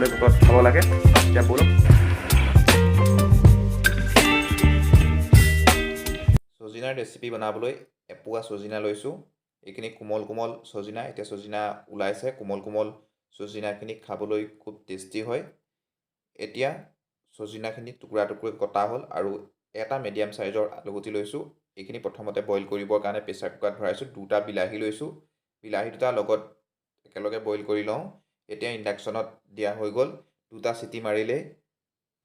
সকলোৱে বুটত খাব লাগে। এতিয়া ব'লক। চজিনাৰ ৰেচিপি বনাবলৈ এপোৱা চজিনা লৈছোঁ। এইখিনি কোমল কোমল চজিনা। এতিয়া চজিনা ওলাইছে। কোমল কোমল চজিনাখিনি খাবলৈ খুব টেষ্টি হয়। এতিয়া চজিনাখিনি টুকুৰা টুকুৰি কটা হ'ল আৰু এটা মিডিয়াম চাইজৰ আলুগুটি লৈছোঁ। এইখিনি প্ৰথমতে বইল কৰিবৰ কাৰণে প্ৰেছাৰ কুকাৰত ভৰাইছোঁ। দুটা বিলাহী লৈছোঁ। বিলাহী দুটা লগত একেলগে বইল কৰি লওঁ। এতিয়া ইণ্ডাকশ্যনত দিয়া হৈ গ'ল। দুটা চিটি মাৰিলেই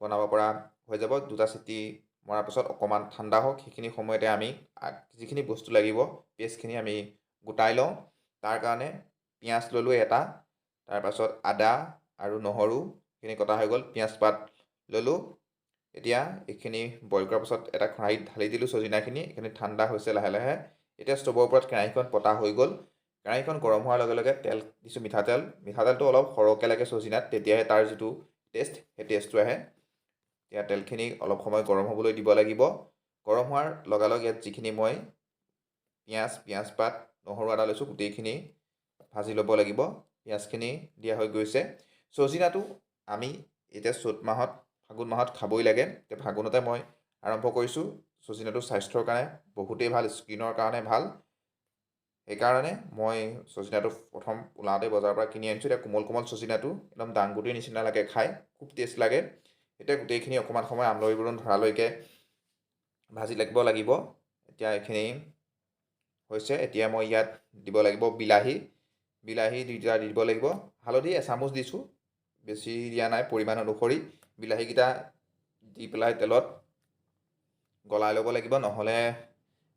বনাব পৰা হৈ যাব। দুটা চিটি মৰাৰ পাছত অকণমান ঠাণ্ডা হওক। সেইখিনি সময়তে আমি যিখিনি বস্তু লাগিব, পেষ্টখিনি আমি গোটাই লওঁ। তাৰ কাৰণে পিঁয়াজ ল'লোঁ এটা, তাৰপাছত আদা আৰু নহৰু এইখিনি কটা হৈ গ'ল। পিঁয়াজ পাত ল'লোঁ। এতিয়া এইখিনি বইল কৰাৰ পাছত এটা খৰাহীত ঢালি দিলোঁ চজিনাখিনি। এইখিনি ঠাণ্ডা হৈছে লাহে লাহে। এতিয়া ষ্ট'ভৰ ওপৰত কেৰাহীখন পতা হৈ গ'ল। কেৰাহীখন গৰম হোৱাৰ লগে লগে তেল দিছোঁ, মিঠাতেল। মিঠাতেলটো অলপ সৰহকৈ লাগে চজিনাত, তেতিয়াহে তাৰ যিটো টেষ্ট, সেই টেষ্টটো আহে। এতিয়া তেলখিনি অলপ সময় গৰম হ'বলৈ দিব লাগিব। গৰম হোৱাৰ লগালগ ইয়াত যিখিনি মই পিঁয়াজ, পিঁয়াজ পাত, নহৰু, আদা লৈছোঁ, গোটেইখিনি ভাজি ল'ব লাগিব। পিঁয়াজখিনি দিয়া হৈ গৈছে। চজিনাটো আমি এতিয়া চ'ত মাহত, ফাগুন মাহত খাবই লাগে। এতিয়া ফাগুনতে মই আৰম্ভ কৰিছোঁ। চজিনাটো স্বাস্থ্যৰ কাৰণে বহুতেই ভাল, স্কিনৰ কাৰণে ভাল। সেইকাৰণে মই চজিনাটো প্ৰথম ওলাওঁতে বজাৰৰ পৰা কিনি আনিছোঁ। এতিয়া কোমল কোমল চজিনাটো একদম দাংগুটিৰ নিচিনা লাগে খাই, খুব টেষ্ট লাগে। এতিয়া গোটেইখিনি অকণমান সময় আমলৰি বৰণ ধৰালৈকে ভাজি লাগিব লাগিব। এতিয়া এইখিনি হৈছে। এতিয়া মই ইয়াত দিব লাগিব বিলাহী। বিলাহী দুইটা দি দিব লাগিব। হালধি এচামুচ দিছোঁ, বেছি দিয়া নাই, পৰিমাণ অনুসৰি। বিলাহীকেইটা দি পেলাই তেলত গলাই ল'ব লাগিব, নহ'লে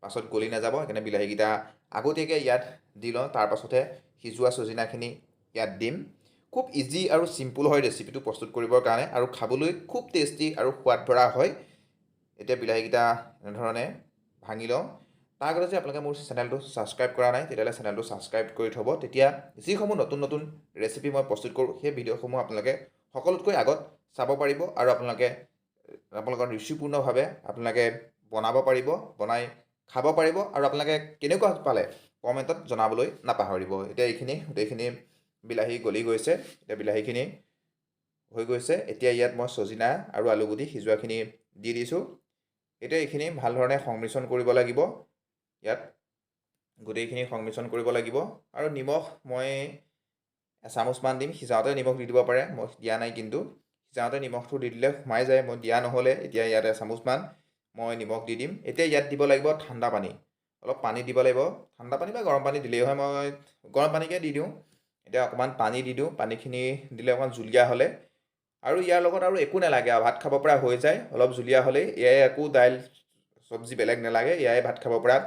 পাছত গলি নাযাব। সেইকাৰণে বিলাহীকেইটা আগতীয়াকৈ ইয়াত দি লওঁ, তাৰপাছতহে সিজোৱা চজিনাখিনি ইয়াত দিম। খুব ইজি আৰু চিম্পুল হয় ৰেচিপিটো প্ৰস্তুত কৰিবৰ কাৰণে আৰু খাবলৈ খুব টেষ্টি আৰু সোৱাদ ভৰা হয়। এতিয়া বিলাহীকেইটা এনেধৰণে ভাঙি লওঁ। তাৰ আগতে যদি আপোনালোকে মোৰ চেনেলটো ছাবস্ক্ৰাইব কৰা নাই, তেতিয়াহ'লে চেনেলটো ছাবস্ক্ৰাইব কৰি থ'ব। তেতিয়া যিসমূহ নতুন নতুন ৰেচিপি মই প্ৰস্তুত কৰোঁ, সেই ভিডিঅ'সমূহ আপোনালোকে সকলোতকৈ আগত চাব পাৰিব আৰু আপোনালোকে আপোনালোকৰ ৰুচিপূৰ্ণভাৱে আপোনালোকে বনাব পাৰিব, বনাই খাব পাৰিব আৰু আপোনালোকে কেনেকুৱা পালে কমেণ্টত জনাবলৈ নাপাহৰিব। এতিয়া এইখিনি গোটেইখিনি বিলাহী গলি গৈছে। এতিয়া বিলাহীখিনি হৈ গৈছে। এতিয়া ইয়াত মই চজিনা আৰু আলুগুটি সিজোৱাখিনি দি দিছোঁ। এতিয়া এইখিনি ভাল ধৰণে সংমিশ্ৰণ কৰিব লাগিব। ইয়াত গোটেইখিনি সংমিশ্ৰণ কৰিব লাগিব আৰু নিমখ মই এচামুচমান দিম। সিজাওঁতে নিমখ দি দিব পাৰে, মই দিয়া নাই। কিন্তু সিজাওঁতে নিমখটো দি দিলে সোমাই যায়, মই দিয়া নহ'লে। এতিয়া ইয়াত এচামুচমান মই নিমখ দি দিম। এতিয়া ইয়াত দিব লাগিব ঠাণ্ডা পানী। অলপ পানী দিব লাগিব। ঠাণ্ডা পানী বা গৰম পানী দিলেই হয়, মই গৰম পানীকে দি দিওঁ। এতিয়া অকণমান পানী দি দিওঁ। পানীখিনি দিলে অকণমান জুলীয়া হ'লে আৰু ইয়াৰ লগত আৰু একো নালাগে আৰু ভাত খাব পৰা হৈ যায়। অলপ জুলীয়া হ'লেই এয়াই, একো দাইল চব্জি বেলেগ নালাগে, এয়াই ভাত খাব পৰা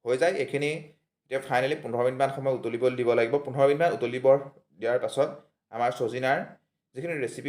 হৈ যায়। এইখিনি এতিয়া ফাইনেলি 15 মিনিটমান সময় উতলিবলৈ দিব লাগিব। 15 মিনিটমান উতলিব দিয়াৰ পাছত আমাৰ চজিনাৰ যিখিনি ৰেচিপি।